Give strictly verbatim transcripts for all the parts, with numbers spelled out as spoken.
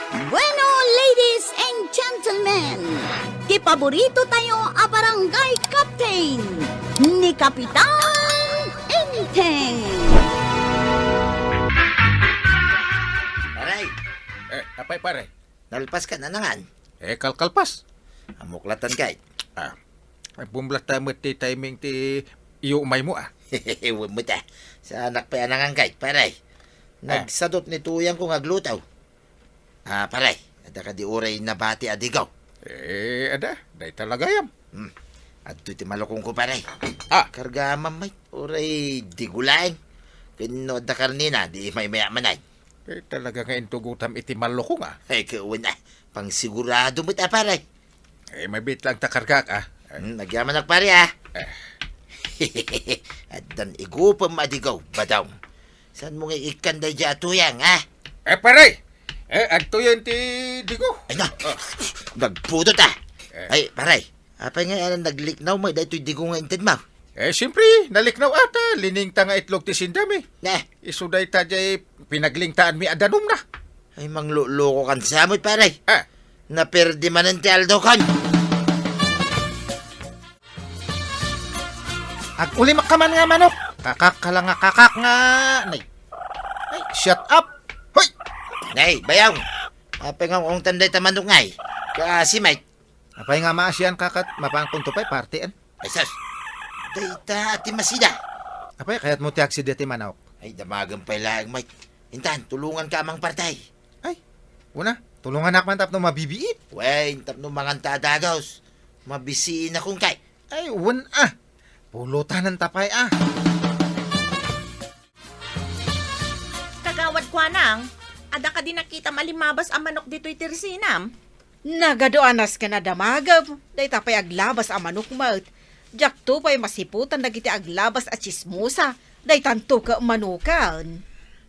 Bueno, ladies and gentlemen, ti paborito tayo a barangay captain, ni Kapitan Enteng. Pare, Eh, apay, pare? Nalpas ka na nangan? Eh, kalkalpas. Amuklatan ka, eh. Ah, ay, bumlata met ti timing ti iyo umay mo, ah. Wen met, ah. Saanak pay a nangan, kay, pare. Ah. Nagsadut ni Tuyang ko nga agluto. Ah, pare, adda kadi uray nabati a digo? Eh, adda. Dayta la gayam. Hmm. Adtoy ti malukong ko, pare. Ah. Karga man, may uray digo laeng. Ken no adda karnena, di maymaya manen. Eh, talaga nga intugotam iti malukong, ah. Ay, kawan, ah. Pangsigurado met, ah, pare. Eh, mabiit lang ta kargak, ah. Hmm, agyamanak, pare, ah. Eh. Addan igupem a digo, Badong. Saan mo nga ikkan daydiay a Tuyang, ah? Eh, pare! Eh, agtoyen ti digo. Ay, na. Ah. Nagpudot, ah. Eh. Ay, pare. Apay nga anan nagliknaw met daytoy digo nga inted mo? Eh, siyempre, naliknaw a ta liningta nga itlog ti sindami. Ne. Isu dayta diay pinaglingtaanmi a danumna. Ay, mangluluko kan sa met, pare. Ah. Naperdi manen ti aldo kan. Agulimak ka man nga manok. Kakak ka lang nga kakak nga. Nay. Ay, shut up. Hoy! Nay, Bayong. Apay nga ungtan dayta manok ngay? Kaasi, mate. Apay nga maasian ka ket mapankon to pay party, en? Ay, sus. Dayta ti masida. Apay, kayat mo ti aksida ti manok? Ay, damagen pay laeng, mate. Intan, tulongan ka amang party. Ay, una, tulonganak man tapno mabibiit. Wen, tapno manganta a dagus. Mabisiin akon kay. Ay, wen, ah. Pulutanenta pay, ah. Kagawad, kuanang, adda kadi nakitam a limmabas a manok ditoy ti resinam? Nagaduanas ken a damagem, dayta pay aglabas a manok met. Diakto pay masiputan dagiti aglabas a tsismosa, daytanto ket manoken.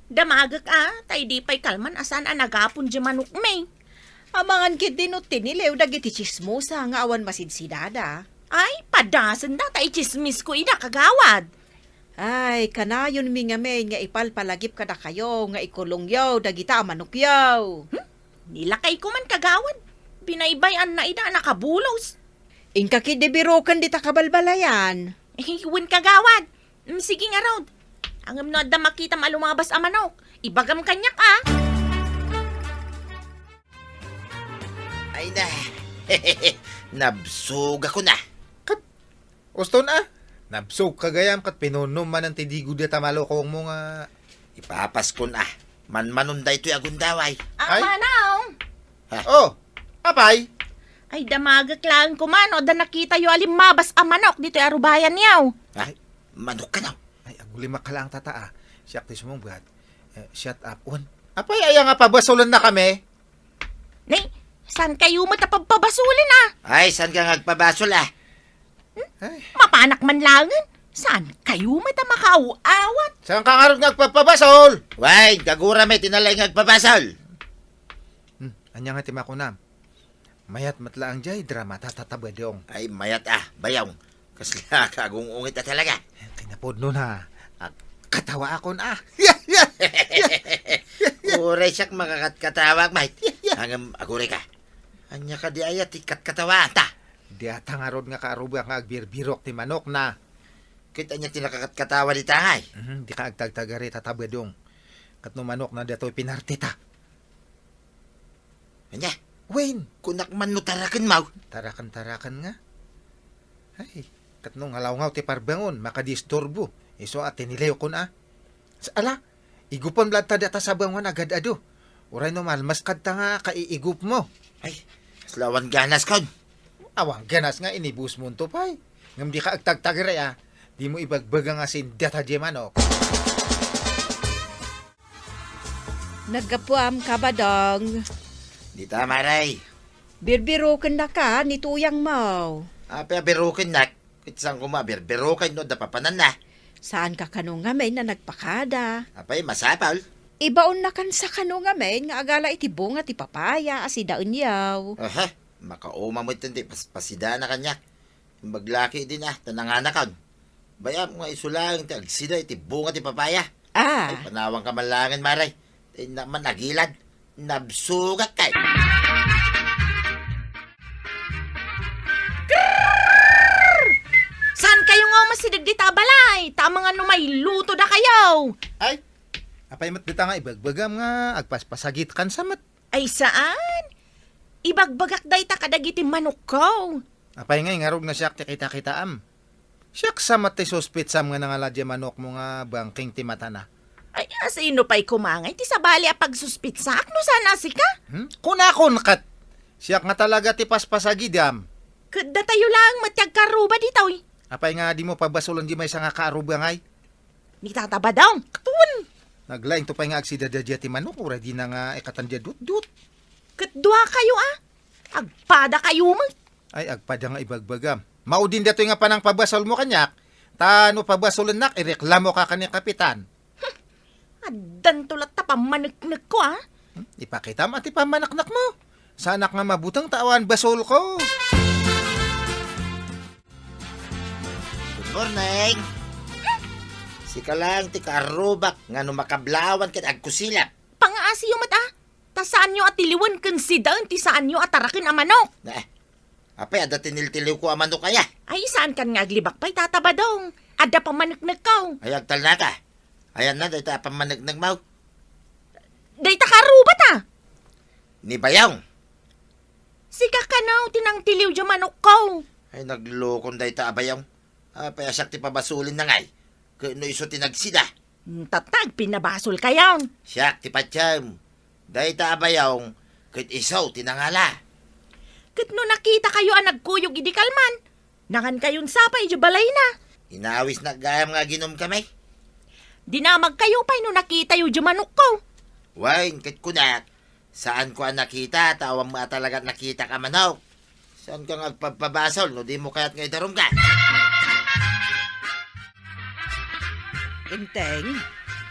Damagek a, ta idi pay kalman a saan a nagapon diay manokmi. Amangan ketdi no tinilew dagiti tsismosa nga awan masidsidada. Ay, padasenda ta itsismisko ida, kagawad. Ay, kanayonmi ngamin nga ipalpalagip kadakayo nga ikulongyo dagita a manokyo. Hmm? Nilakayko man, kagawad. Binaybay-anna ida a nakabulos. Inka ketdi biroken dita kabalbalayan. Eh, wen, kagawad. Mm, sige ngarud. Ngem no adda makitam a lumabas a manok, ibagam kaniak, a. Ay na, nabsogakon a. Ket, uston a, nabsogka gayam ket pinunnom manen ti digo dayta malukongmo nga. Ipapaskon a, manmanon daytoy a gundaway. Ah, ay? Manong! Ha? Oh, apay? Ay, damagek laeng koma no adda nakitayo a limmabas a manok ditoy arubayanyo. Ha? Ay. Manok kano? Ay, agulimak ka laeng, tata, a. Siak ti sumungbat. Eh, shut up. Wen, apay aya nga pabasolennakami? Nay, saan kayo met a pagpabasolen, a? Ay, saan ka nga agpabasol, a? Hmm? Ay. Mapanak man laengen. Saan kayo met a makaawat? Saan ka ngarud nga agpapabasol? Way, kagurami ti nalaing nga agpabasol. Hmm, ania nga ti makunam? Mayat met laeng jay drama ta, Tata Badong. Ay, mayat a, Bayong. Kasla ka agung-ungit a talaga. Kinapudno na. Ah, katawaakon a. Uray siak makakatkatawa, mate. Ngem aguray ka. Ania kadi aya ti katkatawaanta? Dayta ngarud nga kaarrubak nga agbirbirok ti manokna. Ket ania ti nakakatkatawa dita ngay? Mhm, dika agtagtagari, Tata Badong. Ket no manokna daytoy pinartita. Ania? Wen. Kunak man no taraken, maw? Taraken-taraken nga. Ay, ket no ngalawngaw ti parbangon, makadisturbo. Isu a tinilewkon a. Ala, igupem latta dayta sabangon a gad-adu. Uray no malmaskadta nga kaiigupmo. Ay, kasla awan ganaskon. Awan ganas nga inibusmonto pay. Ngem dika agtagtagari a. Dimo ibagbaga nga sindata diay manok. Naggapuam, Kabadong. Dita, Maray. Birbirokennaka ni Tuyangmo. Apay a birokennak? Ket saan koma a birbirokay no adda papananna? Saanka kano ngamin a nagpakada? Apay, masapul? Ibaonnakansa kano ngamin nga agala iti bunga ti papaya a sidaenyo. Aha, makauma met ti pas-, pasidana kaniak. Imbag laki din a, ta nanganakon. Bayam nga isu laeng ti agsida iti bunga ti papaya. Ah. Ay, panawanka man laengen, Maray. Ta innak man agilad. Nabsugak kay. Saan kayo nga umasideg dita a balay? Ta amangan no mailuto da kayo. Ay, apay met dita nga ibagbagam nga agpaspasagitkan sa met? Ay, saan? Ibagbagak dayta kadagiti manokko. Apay ngay ngarud nga siak ti kita-kitaam? Siak sa met ti suspitsam nga nangala diay manokmo nga bangking ti matana. Ay, asino pay koma ngay ti sabali a pagsuspitsaak no saan a sika? Hmm? Kunakon ket, siak nga talaga ti paspasagidam. Ket datayo laeng met ti agkaruba ditoy. Apay nga dimo pabasolen diay maysa nga karuba ngay? Ni Tata Badong. Wen, naglaingto pay nga agsida daydiay ti manok, uray dina nga ikatan diay dutdut. Ket dua kayo, a? Agpada kayo met. Ay, agpada nga ibagbagam. Maudin datoy nga panangpabasolmo kaniak, ta no pabasolennak, ireklamoka ken ni Kapitan. Addanto latta pammaneknekko, a? Hmm? Ipakitam a ti pammaneknekmo. Saanak nga mabuteng ta awan basolko. Good morning. Sika lang ti kaarrubak nga no makablawan ket agkusilap. Pangaasiyo met, a? Ta saanyo a tiliwen ken sidaen ti saanyo a taraken a manok. Na, apay, adda tiniltiliwko a manok aya? Ay, saan kan nga aglibak pay, Tata Badong. Adda pammaneknekko. Ay, agtalnaka. Ayanna, dayta a pammaneknekmo. Dayta karuba ta. Ni Bayong. Sika kano ti nangtiliw diay manokko. Ay, naglokon dayta a Bayong. Apay a siak ti pabasolenna ngay? Ket no isu ti nagsida? Hmm, tatta, agpinnabasol kayo. Siak ti patiem. Dayta a Bayong, ket isu ti nangala. Ket no nakita kayo a nagkuyog idi kalman, nangan kayon sapa idiay balayna. Inawisnak gayam nga aginom kami. Dinamag kayo pay no nakitayo diay manokko. Wen, ket kunak, saanko a nakita, ta awan met a talaga nakitak a manok. Saanka nga agpabpabasol no dimo kayat nga idarumka? Enteng,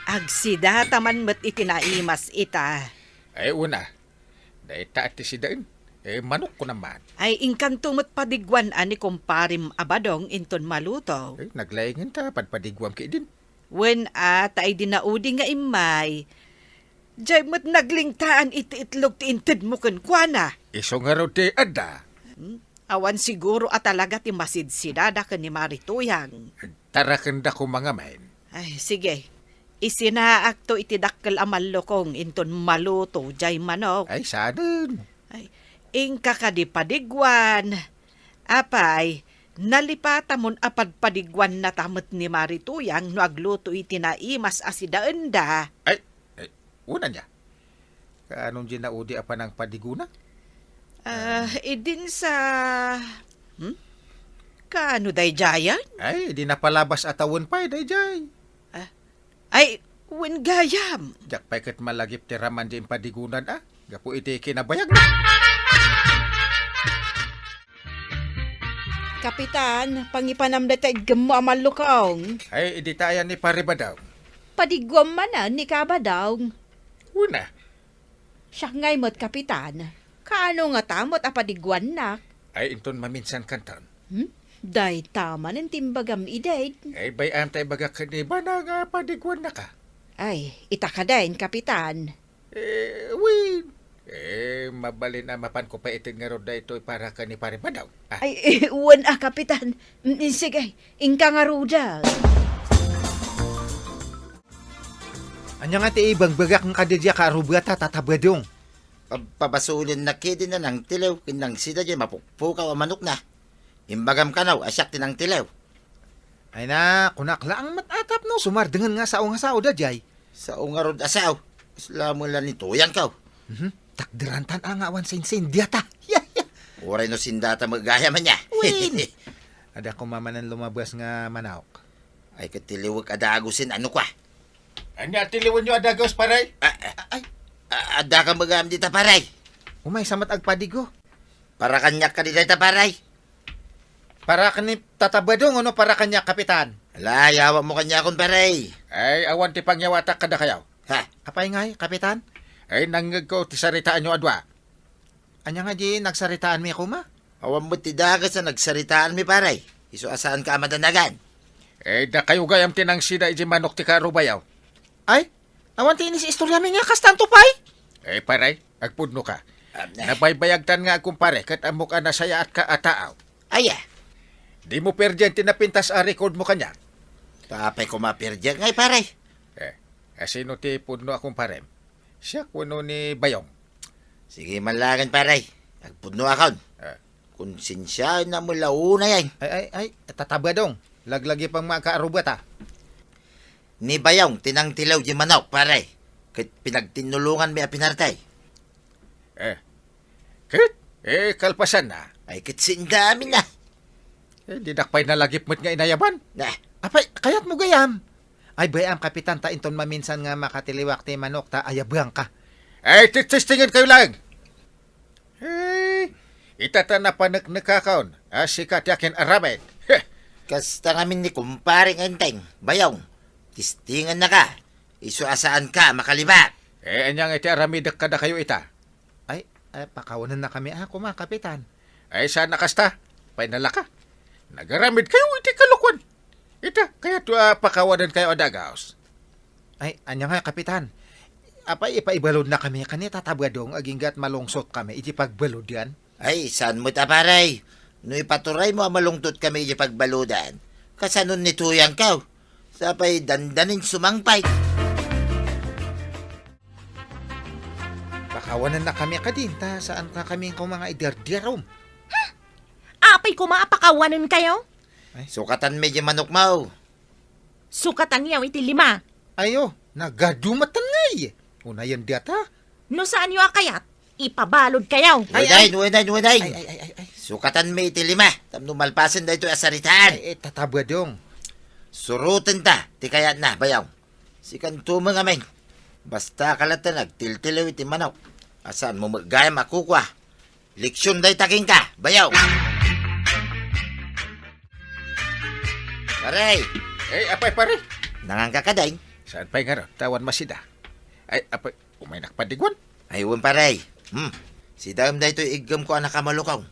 agsidata man met iti naimas ita. Ay, una, dayta ti sidaen. Eh, manokko naman. Ay, inkanto met padiguan a ni kumparem a Badong inton maluto. Eh, naglaingan ta padpadiguam ketdin. Wen a, ta idi naudi nga immay, diay met naglingtaan iti itlog ti intedmo kenkuana. Isu ngarud ti adda. Hmm? Awan siguro a talaga ti masidsidada ken ni Mari Tuyang. Tarakendako mangamen. Ay, sige. Isinaakto iti dakkel a mallukong inton maluto diay manok. Ay, saanen. Ay, inka kadi padiguan. Apay, nalipatamon a padpadiguannata met ni Mari Tuyang no agluto iti naimas a sidaenda. Ay, ay, una nia. Kaano diay naudi a panangpadigona? Ah, idin sa, hmm? Kaano daydiayen? Ay, idi napalabas a tawen pay daydiay. Ah, ay, wen gayam. Diak pay ket malagip ti raman diay impadigonan, a? Gapu iti kinabayagna. Kapitan, pangipanam dayta iggemmo a mallukong. Ay, idi ta ayan ni Pare Badong. Padiguam manen ni Kabadong. Una. Siak ngay met, Kapitan. Kaano ngata met a padiguannak? Ay, inton maminsan kanton. Hmm? Dayta manen ti imbagam idi. Ay, bay-am ta ibaga ken ni Bana nga padiguannaka. Ay, ita kadin, Kapitan. Eh, wen. Eh, mabalin a mapanko pay ited ngarud daytoy para ken ni Pare Badong. Ah. Ay, eh, wen a, Kapitan. Mm, sige, inka ngaruden. Ania nga ti ibagbagak nga kadi diay kaarubata, Tata Badong? Pab-, pabasolennak ketdin a nangtiliw ken nangsida diay mapukpukaw a manokna. Imbagam kano a siak ti nangtiliw. Ay na, kunak laeng met a tapno sumardengen nga sao nga sao daydiay. Sao ngarud a sao? Isla met la ni Tuyangko. Mhm. Takderantan a nga awan sinsindiata. Ya, ya. Uray no sindata met gayam ania. Wen. Adda koma manen lumabas nga manok. Ay, ket tiliwek a dagusen, ano kwa? Ania tiliwenyo a dagus, pare? Ah, ah, ay, ah, adda ka met gayam dita, pare? Umaysa met agpadigo. Para kaniak kadi dayta, pare? Para ken ni Tata Badong wenno para kaniak, Kapitan? Ala, yawatmo kaniakon, pare. Ay, awan ti pangyawatak kadakayo. Ha? Apay ngay, Kapitan? Ay, nangngegko ti saritaanyo a dua. Ania nga di nagsaritaanmi koma? Awan met ti dagus a nagsaritaanmi, pare. Isu a saanka a madanagan. Eh, dakayo gayam ti nangsida iti manok ti karubayo. Ay, awan ti inis-istoriami nga kastanto pay? Eh, pare, agpudno ka. Ah, eh. Nabaybayagtan nga, kumpare, ket ammok a nasayaatka a tao. Aya? Dimo perdien ti napintas a record mo kaniak. Apay koma a perdien ngay, pare? Eh, a sino ti pudno a kumparem? Siak wenno ni Bayong? Sige man laengen, pare. Agpudnoakon. Eh. Konsensiaennak met la unay. Ay, ay, ay, tatabadong. Laglagipem nga agkaarruba ta. Ni Bayong ti nangtilew diay manok, pare. Ket pinagtinnulonganmi a pinarte. Eh. Ket? Eh, kalpasanna. Ay, ket saan ngamin a. Eh, dinak pay nalagip met nga inayaban. Nah. Apay, kayatmo gayam? Ay, bay-am, Kapitan, ta inton maminsan nga makatiliwak ti manok ta ayabangka. Ay, titestingenkayo laeng. Eh, ita ta napaneknekakon a sika ti akin-aramid. Heh. Kasta ngamin ni kumpare nga Enteng, Bayong. Testengennaka. Isu a saanka a makalibak. Eh, ania ngay ti aramidek kadakayo ita? Ay, ay, pakawanennakami a koma, Kapitan. Ay, saan a kasta? Painalaka. Nagaramidkayo iti kalokuan. Ita, kayatyo a pakawanenkayo a dagaos. Ay, ania nga, Kapitan? Apay, ipaibaludnakami ken ni Tata Badong agingga't malungsotkami iti pagbaludyan? Ay, saan met a, pare. No ipaturaymo a malungtotkami iti pagbaludan, kasanon ni Tuyangko? Sapay dandanin sumangpay. Pakawanennakami kadi, ta saankami koma nga idardarum. Apay koma a pakawanenkayo? Ay. Sukatanmi diay manokmo. Sukatanyo iti lima. Ayo, nagadu met ngay. Unayen dayta. No saanyo a kayat, ipabaludkayo. Ay, Uday, ay. Uday, Uday. Ay, ay, ay, ay, ay. Sukatanmi iti lima. Tapno malpasen daytoy a saritaan. Ay, eh, Tata Badong. Surotenta ti kayatna, Bayong. Sikanto met ngamin. Basta ka latta nagtiltiliw iti manok. A saanmo met gayam a kukua. Leksion dayta kenka, Bayong. Pare! Eh, apay, pare? Nanganka kadi? Saan pay ngarud? Awan masida. Ay, apay, umaynak padiguan? Ay, wen, pare. Hmm. Sidaem daytoy iggemko a nakamalukong.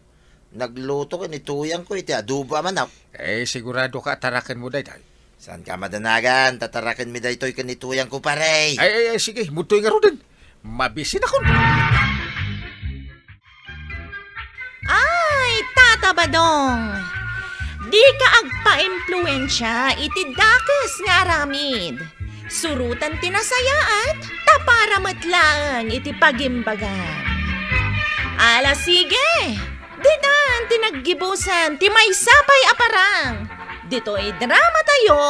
Nagluto ken ni Tuyangko iti adobo a manok. Eh, sigurado ka a tarakenmo daytoy? Saanka madanagan, ta tarakenmi daytoy ken ni Tuyangko, pare. Ay, ay, ay, sige, budtoy ngaruden. Mabisinakon. Ay, Tata Badong! Dika agpaimpluensia iti dakes nga aramid. Surotan ti nasayaat, ta para met laeng iti pagimbagam. Ala, sige! Ditan ti naggibusan ti maysa pay a parang. Ditoy dramatayo,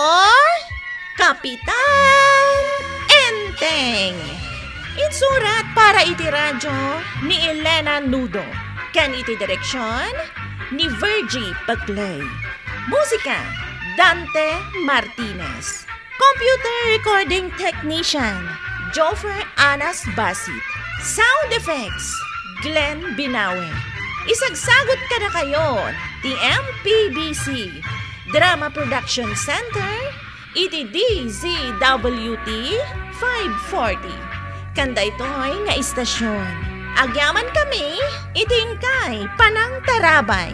Kapitan Enteng. Insurat para iti radyo ni Elena Nudo, ken iti direksion ni Virgie Paclay. Musika, Dante Martinez. Computer recording technician, Joffer Anas Basit. Sound effects, Glenn Binawe. Isagsagut kadakayo ti M P B C Drama Production Center iti D Z W T five forty. Ken daytoy nga istasion, agyamankami iti inkay panangtarabay.